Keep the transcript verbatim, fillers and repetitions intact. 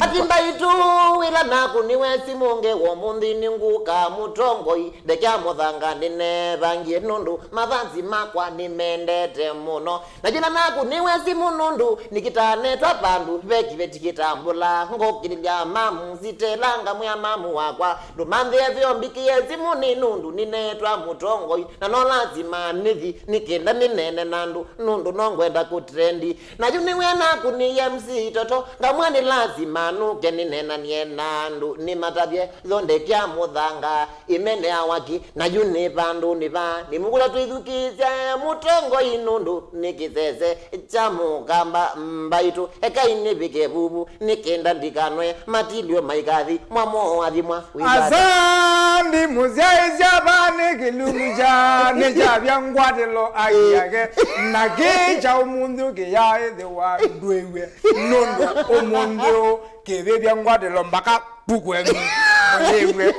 Ati mbaitũ, wĩla naku nĩwe simũ ngewa ũmũnthĩ nĩngũka mũtongoi, ndekya mũthanga nĩnevangie nũndũ mathanzi makwa nĩmendete mũno. Na yĩla naku nĩwe simũ nũndũ nĩkĩtanetwa vandũ ve kĩveti kĩtambũla, ngokĩlĩlya mamu sitela ngamwĩa mamu wakwa, ndũmanthĩe vyo mbikĩe simũ nĩ nũndũ nĩnetwa mũtongoi, na no lazima nĩthi nĩkenda nĩnene na andũ nũndũ no ngwenda kũtrendi. Na yu nĩwe naku nĩ M C Toto, ngamwĩa nĩ lazima nũke nĩnenanie na andũ, nĩmatavye thondekya mũthanga, ĩmene awaki, na yu nĩ vandũ nĩ va, nĩ mũkũla twĩthukĩĩsya mũtongoi nũndũ nĩ kĩsese kya mũkamba mbaitũ, ekai nĩvike vuvu, nĩ kenda ndikanwe matilio maikathi, mwamoathimwa. Asandi mũsyaĩĩsya vaa nĩ kĩlungu kya nĩ kyavya ngwatĩlo aki yake, na kĩ kya ũmũnthĩ ũkĩyaĩthĩwa ndwĩw'e nũndũ ũmũnthĩ ũkĩvĩvya ngwatĩlo mpaka pukwenu mũyĩw'e.